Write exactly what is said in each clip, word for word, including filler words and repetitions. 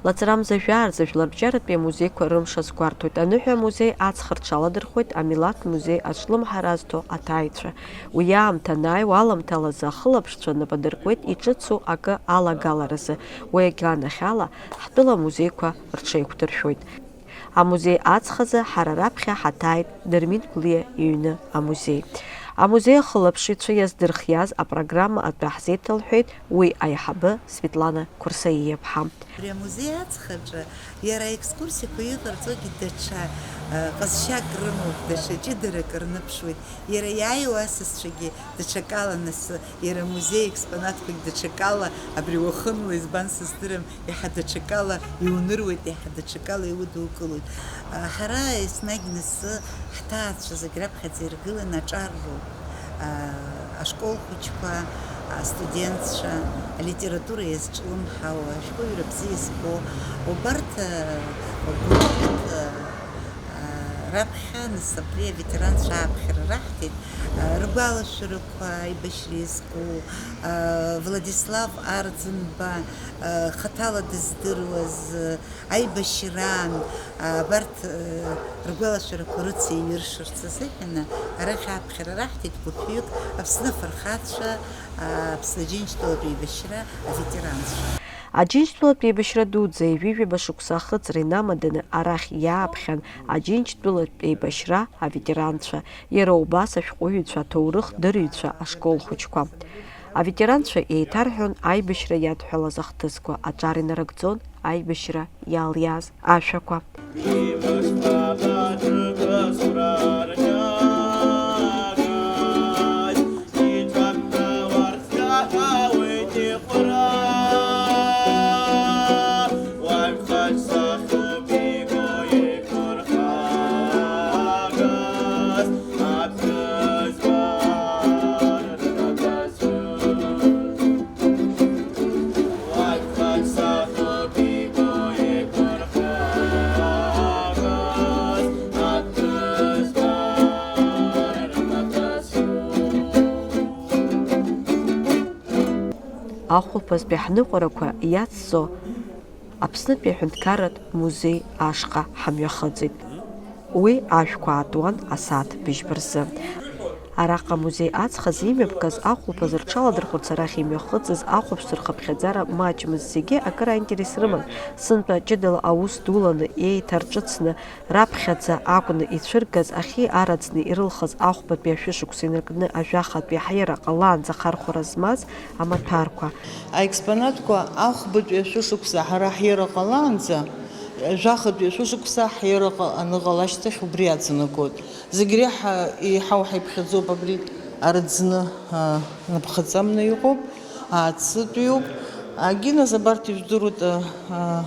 Лаҵарамза жәаа рзы жәларбжьаратәи амузеиқәа рымш азгәарҭоит. Аныҳәа амузеи аҵх рҽаладырхәуеит амилаҭ музеи аҿлымҳара азҭо аҭааҩцәа. Уи аамҭа анааиуа аламҭалазы ахылаԥшцәа нап адыркуеит иҿыцу акы алагаларазы. Уи аганахьала, ҳтәыла амузеиқәа рҽеиқәдыршәоит. Амузеи аҵх азы ҳара раԥхьа ҳаҭааит Дырмит Гәлиа иҩны амузеи. Амузеи ахылаԥшыҩцәа иаздырхиаз апрограмма атәы ҳзеиҭалҳәеит уи аиҳабы Светлана Қәырсаииаԥҳа. Абри амузеи аҵхаҿы иара аекскурсиақәа иҟарҵогьы даҽа, э, ҟазшьак рымоуп, даҽа ҷыдарак рныԥшуеит. Иара иааиуа асасцәагьы даҽакала нас, иара амузеи аекспонатқәагь даҽакала, абри уахынла избан сыздырам, иаҳа даҽакала иуныруеит, иаҳа даҽакала иудукылоит. А, ҳара еснагь нас ҳҭаацәа зегь раԥхьаӡа иргыланы аҿар роуп. А, ашкол хәыҷқәа, астудентцәа, алитература иазҿлымҳауа, ашәҟәыҩҩра бзиа збо, убарҭ, а, гәыԥҩык, а, а, раԥхьа нас абри аветеранцәа ааԥхьара раҳҭеит, а, ргәалашәарақәа, аибашьра иазку, а, Владислав Арӡынба, а, хаҭала дыздыруаз, а, аибашьраан, а, абарҭ, а, ргәалашәарақәа рыцеиҩыршарц азыҳәан, арахь ааԥхьара раҳҭеит гәыԥҩык Аԥсны афырхацәа, а, Аԥсны Аџьынџьтәылатә еибашьра аветеранцәа. Аџьынџьтәылатә еибашьра дуӡӡа ҩажәи ҩба шықәса ахыҵра инамаданы арахь иааԥхьан Аџьынџьтәылатә еибашьра аветеранцәа, иара убас ашәҟәыҩҩцәа, аҭоурых дырҩцәа, ашкол хәыҷқәа. Аветеранцәа еиҭарҳәон аибашьра иадҳәалаз ахҭысқәа, аҿар инарыгӡон аибашьра иалиааз ашәақәа. Ахәылԥазтәи ҳныҟәарақәа иацҵо Аԥснытәи аҳәынҭқарратә музеи ашҟа ҳамҩахыҵит. Уи ашәқәа аатуан асааҭ быжьба рзы. Араҟа амузеи аҵх азы имҩаԥгаз ахәылԥаз рҽаладырхәырц арахь имҩахыҵыз ахәаԥшцәа рхыԥхьаӡара маҷмызт, зегьы акыр аинтерес рыман. Сынтәа ҷыдала аус дуланы, еиҭарҿыцны, раԥхьаӡа акәны ицәыргаз, ахьи араӡны ирылхыз ахәбатәи ашәышықәса инаркны ажәахатәи ҳиара ҟалаанӡа ахархәара змаз амаҭәарқәа. Аекспонатқәа ахәбатәи ашәышықәса ҳара ҳиара ҟалаанӡа, жәахатәи ашәышықәса ҳиара ҟа-, аныҟала ашьҭахь убри аҵанакуеит. Зегь реиҳа еиҳау ҳаиԥхьаӡоуп абри араӡны, а, напхаҵамны иҟоуп, ацытәиуп. Агиназ абарҭ ижәдыруеит, а, а,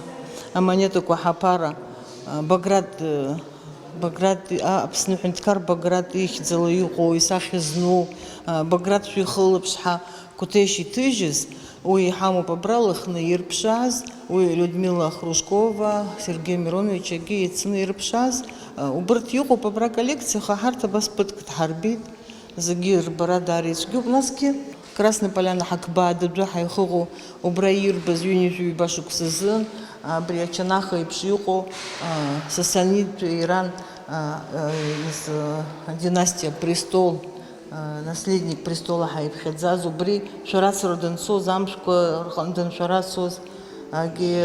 амонетақәа ҳаԥара, а, Баграт, а, Баграт, а, Аԥсны аҳәынҭқар Баграт ихьӡала иҟоу, исахьа зну, а, Баграт шәихылаԥшҳа Қәҭешь иҭыжьыз, уи иҳамоуп абра Лыхны ирԥшааз, уи Людмила Хрушкова, Сергеи Миронович-егьи ицны ирԥшааз, а, убырҭ иҟоуп абра аколлекциа, аха ҳарҭ абас ԥыҭк дҳарбеит, зегьы рбара даара ицәгьоуп. Насгьы Красная Поляна ҳақбаа дадәы ҳаихыҟоу, убра ирбаз ҩынҩажәи ҩба шықәсазын, абри ачанаха еиԥш иҟоу, а, Сасанидтәи Иран, а, а, из, а, династиа престол, а, наследник престола ҳаиԥхьаӡаз, убри шәарацара данцоз, амшәқәа рҟны даншәарацоз, агьи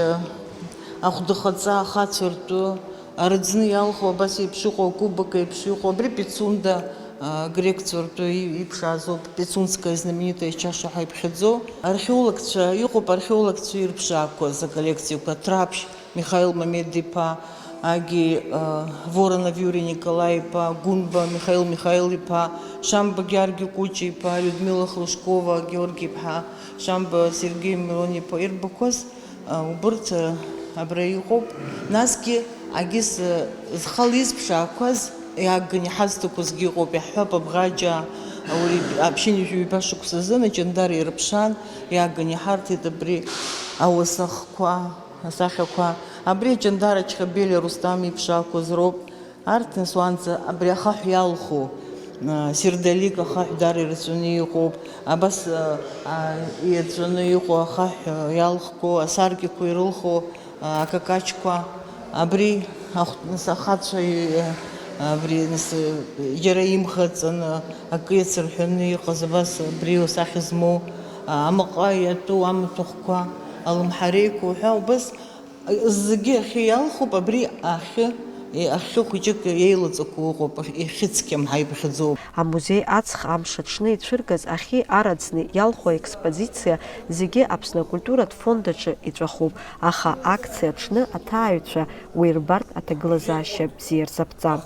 ахәдахаҵа ахацәа ртәы, араӡны иалху абас еиԥш иҟоу, акубок еиԥш иҟоу, абри Пицунда, а, грекцәа ртәы и-, иԥшаазоуп, Пицунская знаменитая чаша ҳәа иԥхьаӡоу. Археологцәа, иҟоуп археологцәа ирԥшаақәаз аколлекциақәа, Ҭраԥшь Михаил Мамед-иԥа, агьи, а, Воронов Иури Николаи-иԥа, Гәынба Михаил Михаил-иԥа, Шамба Георги Кәыҷи-иԥа, Людмила Хрушкова, Георги-иԥҳа, Шамба Сергеи Мирон-иԥа ирбақәаз. А, убырҭ, а, абра иҟоуп. Насгьы, агьыс, а, зхала изԥшаақәаз, иааганы иҳазҭақәозгьы ыҟоуп, иаҳҳәап, Абӷаџьаа, ауаҩы иб-, аԥшьынҩажәи ҩба шықәсазын аҷандара ирыԥшаан, иааганы иҳарҭеит абри ауасахқәа, асахьақәа. Абри аҷандара Чхабелиа Рустам иԥшаақәаз роуп. Арҭ нас уаанӡа абри ахаҳә иалху, а, сердолик ахаҳә дара ирацәаны иҟоуп, абас, а, а, иаҵәаны иҟоу ахаҳә, а, иалхқәоу, асаркьақәа ирылху, Акакаҷқәа, абри ахә-, нас ахацәа, абри нас џьара имӷаҵаны, акы иацырҳәаны иҟаз абас абри асахьа змоу, амаҟа иатәу амаҭәахәқәа, алымҳареиқәа уҳәа убас зегьы ахьы иалхуп, абри ахьы, ахьы хәыҷык еилаҵақәоу ыҟоуп, ихьыцқьам ҳәа иԥхьаӡоуп. Амузеи аҵх амш аҽны ицәыргаз ахьи араӡни иалху аекспозициа зегьы Аԥсны акультуратә фонд аҿы иҵәахуп, аха акциа аҽны аҭааҩцәа уи рбартә аҭагылазаашьа бзиа рзаԥҵан.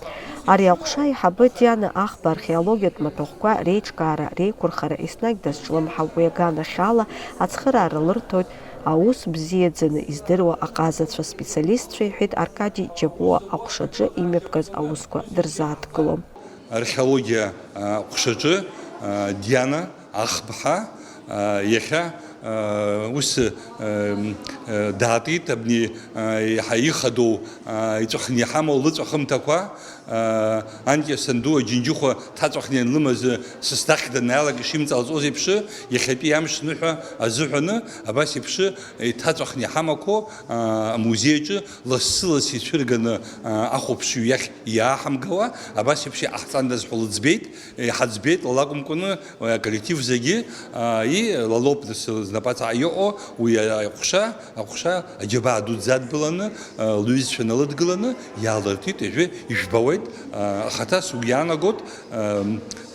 Ари аҟәша аиҳабы Диана Ахба археологиатә маҭәахәқәа реиҿкаара, реиқәырхара еснагь дазҿлымҳауп, уи аганахьала ацхыраара лырҭоит аус бзиаӡаны издыруа аҟазацәа, специалистцәа, иҳәеит Аркади Џьапуа аҟәшаҿы имҩаԥгаз аусқәа дырзааҭгыло. Археологиа, а, ҟәшаҿы, а, Диана Ахбҳа, а, иахьа, а, ус, а, м, а, даатит абни, а, иаҳа ихадоу, а, иҵәахны иҳамоу лыҵәахымҭақәа, а, анкьа санду Аџьынџьыхәа дҭаҵәахны ианлымаз, сасдахь данаалак ишимҵалҵоз еиԥш, иахьатәи амш ныҳәа азыҳәаны, абас еиԥш, иҭаҵәахны иҳамақәоу, а, амузеи аҿы лассы-лассы ицәырганы, а, ахәаԥшҩы иахь иааҳамгауа, абас еиԥш иҟаҳҵандаз ҳәа лыӡбеит, иҳаӡбеит, лакәымкәаны, уи аколлектив зегьы, а, и, лалоуп нас знапаҵаҟа иҟоу, уи аҟәша, аҟәша аџьабаа дуӡӡа дбыланы, а, лҩызцәа налыдгыланы иаалыртит, ижәы ижәбауеит, а, ахаҭа сгәы иаанагот, а,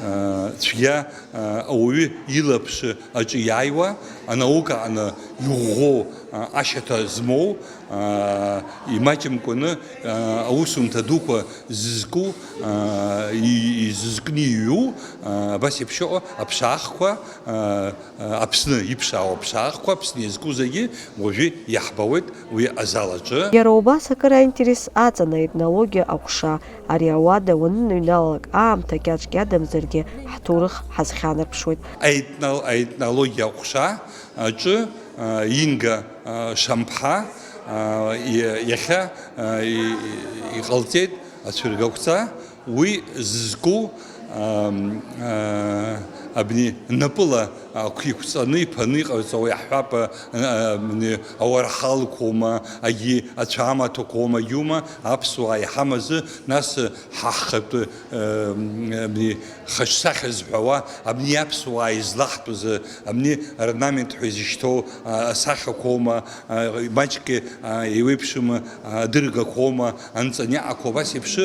а, цәгьа, а, ауаҩы илаԥш аҿы иааиуа, анаука аҟны иӷәӷәоу, а, ашьаҭа змоу, а, имаҷымкәаны, а, аусумҭа дуқәа зызку, а, и-, изызкны иҩу, а, абас еиԥш ыҟоу аԥшаахқәа, а, а, Аԥсны иԥшаау аԥшаахқәа, Аԥсны иазку зегьы уажәы иаҳбауеит уи азал аҿы. Иара убас акыр аинтерес аҵан аетнологиа аҟәша. Ари ауада уаныҩналалак, аамҭа кьаҿк иадамзаргьы, ҳҭоурых ҳазхьанарԥшуеит. Аетно-, аетнологиа аҟәша аҿы, а, Инга, а, Шамԥҳа, а, и-, иахьа, а, и-, и-, иҟалҵеит ацәыргақәҵа, уи зызку, ам, а, абни напыла ақәиқәҵаны иԥаны иҟарҵауа иаҳҳәап, а, а, абни ауарҳалқәоума, агьи ацәаамаҭәақәоума, агьиума, аԥсуаа иҳамазы, нас ҳа ҳхатәы, ам, абни хаҿсахьа зҳәауа, абни аԥсуаа излаҳтәыз, абни орнамент ҳәа изышьҭоу, а, асахьақәоума, а, маҷк, а, еиуеиԥшым, а, адыргақәоума, анҵаниаҟақәа убас еиԥш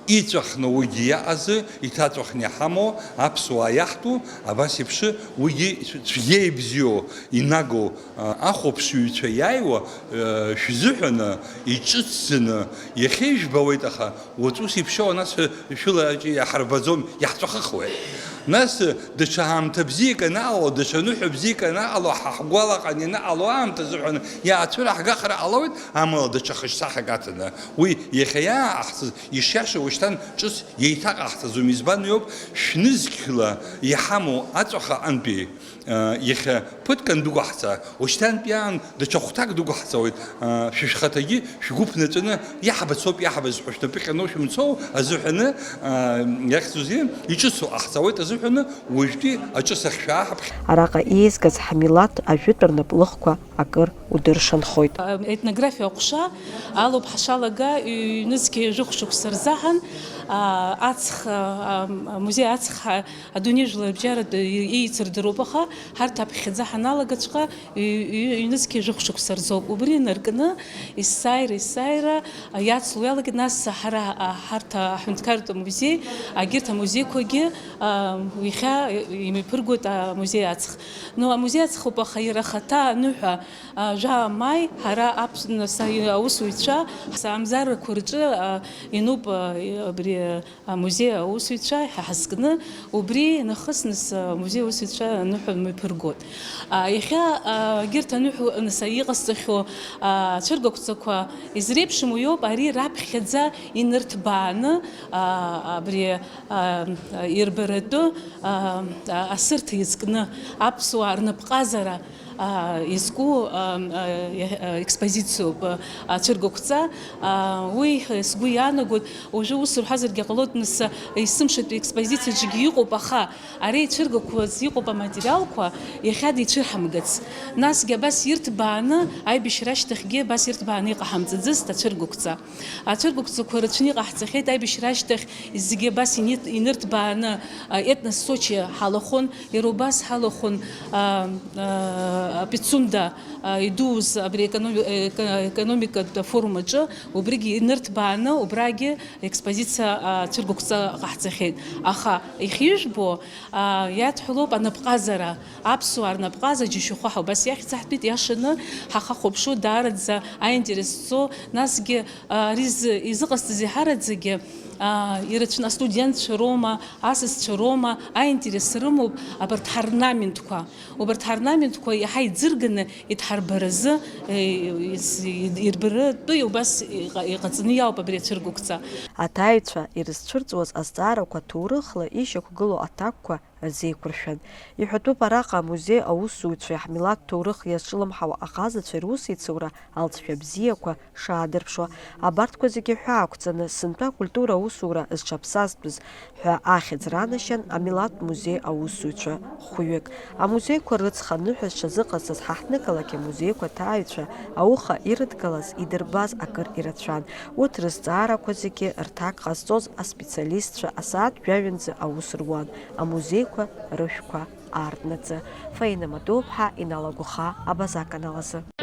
иҵәахны уигьы иаҟазы, иҭаҵәахны иҳамоу, аԥсуаа иаҳтәу, абас еиԥш уигьы цәгьа ибзиоу, инагоу, а, ахәаԥшыҩцәа иааиуа, а, шәзыҳәаны, иҿыцӡаны, иахьа ижәбауеит, аха уаҵәы ус иԥшьоу, нас шәыла иаҳарбаӡом, иаҳҵәахыхуеит. Нас даҽа аамҭа бзиак анаҟало, даҽа ныҳәа бзиак анаҟало, ҳа ҳгәалаҟан ианаҟало аамҭа азыҳәан иаацәыраҳгахар ҟалоит, амала даҽа хаҿсахьак аҭаны. Уи иахьа иааҟаҳҵаз ишиашоу уашьҭан ҿыц еиҭаҟаҳҵаӡом. Избан иоуп, шәнызқьла иҳамоу аҵәаха антәи, а, иахьа ԥыҭк андәықәаҳҵа, уашьҭантәи аан даҽа хәҭак дықәаҳҵауеит, а, шәышәхаҭагьы шәгәы ԥнаҵәаны, иаҳбацоуп, иаҳбаз ҳәа шәнапы ҟьаны шәымцоу азыҳәаны, а, иахьӡузеи, иҿыцу ҟаҳҵауеит азыҳәаны, уажәтәи аҿыцахь шәааҳаԥхь. Араҟа еизгаз ҳмилаҭ ажәытә рнапылахқәа акыр удыршанхоит. Етнографиа аҟәша алоуп ҳашалага, ҩнызқьи жәохә шықәса рзаҳан, а, аҵх, а, а, амузеи аҵх, а, адунеи жәларбжьаратә иеицырдыруп, аха ҳарҭ аԥхьаӡа ҳаналагаҵәҟьа ҩ-, ҩ-, ҩнызқьи жәохә шықәса рзоуп. Убри инаркны есааира, есааира, а, иацло иалагеит, нас ҳара, а, ҳарҭ аҳәынҭқарратә музеи, агьырҭ амузеиқәагьы, а, иахьа имҩаԥыргоит амузеи аҵх. Ну, амузеи аҵхуп, аха иара ахаҭа аныҳәа, а, жәаа маи ҳара аԥс-, нас, аусуҩцәа ҳамзаррақәа рҿы, а, инуп, а, абри, а, амузеи аусуҩцәа ҳа ҳазкны, убри нахыс нас, а, амузеи аусуҩцәа аныҳәа мҩаԥыргоит. А, иахьа, а, егьырҭ аныҳәа нас иҟасҵахьоу, а, ацәыргақәҵақәа изреиԥшым уиоуп, ари раԥхьаӡа инырҭбааны, а, абри, а, ирбаратәы, а, а, асырҭ иазкны аԥсуаа рнапҟазара Изку, а, а, а, експозициоуп, а, ацәыргақәҵа. А, уи, э, сгәы иаанагоит, уажәы ус рҳәазаргьы ҟалоит, нас, а, есымшатәи експозициаҿгьы иҟоуп, аха ари ицәыргақәаз иҟоуп аматериалқәа, иахьада ицәырҳамгац. Насгьы абас ирҭбааны, аибашьра ашьҭахьгьы абас ирҭбааны иҟаҳамҵаӡыст ацәыргақәҵа. Ацәыргақәҵақәа рацәаны иҟаҳҵахьеит, аибашьра ашьҭахь зегьы абас инит-, инырҭбааны, а, Етнос Сочи ҳалахәын, иара убас ҳалахәын, а, а, Пицунда, а, идууз абри економи-, еко-, економикатә форум аҿы, убригьы инырҭбааны, убрагьы експозициа, а, цәыргақәҵа ҟаҳҵахьеит. Аха ихьыжәбо, а, иадҳәалоуп анапҟазара, аԥсуаа рнапҟаза џьашьахәы ҳәа убас иахьӡаҳтәит, иашаны ҳахахәаԥшуа даараӡа аинтерес зҵо, насгьы, а, ари зы-, изыҟасҵаз еиҳараӡагьы, а, ирацәаны астудентцәа роума, асасцәа роума, аинтерес рымоуп абарҭ ҳорнаментқәа. Убарҭ ҳорнаментқәа иаҳа иӡырганы идҳарбаразы, э, ис-, ирбаратәы убас иҟа-, иҟаҵаны иаауп абри ацәыргақәҵа. Аҭаҩцәа ирызцәырҵуаз азҵаарақәа ҭоурыхла ишьақәгылоу аҭакқәа рзеиқәыршәан. Иҳәатәуп араҟа амузеи аусзуҩцәеи ҳмилаҭ ҭоурых иазҿлымҳауа аҟазацәеи русеицура алҵшәа бзиақәа шаадырԥшуа. Абарҭқәа зегьы ҳәаақәҵаны, сынтәа акультура аусура зҽаԥсазтәыз ҳәа ахьӡ ранашьан амилаҭтә музеи аусзуҩцәа хәҩык. Амузеиқәа рыҵх аныҳәа зҽазыҟаҵаз ҳаҳҭнықалақь амузеиқәа аҭааҩцәа ауха ирыдгалаз, идырбаз акыр ирацәан. Урҭ рызҵаарақәа зегьы рҭак ҟазҵоз аспециалистцәа асааҭ жәаҩанӡа аус руан, амузеиқәа рышәқәа аартнаҵы. Фаина Матуԥҳа, Инал Агәыхаа, Абаза аканал азы.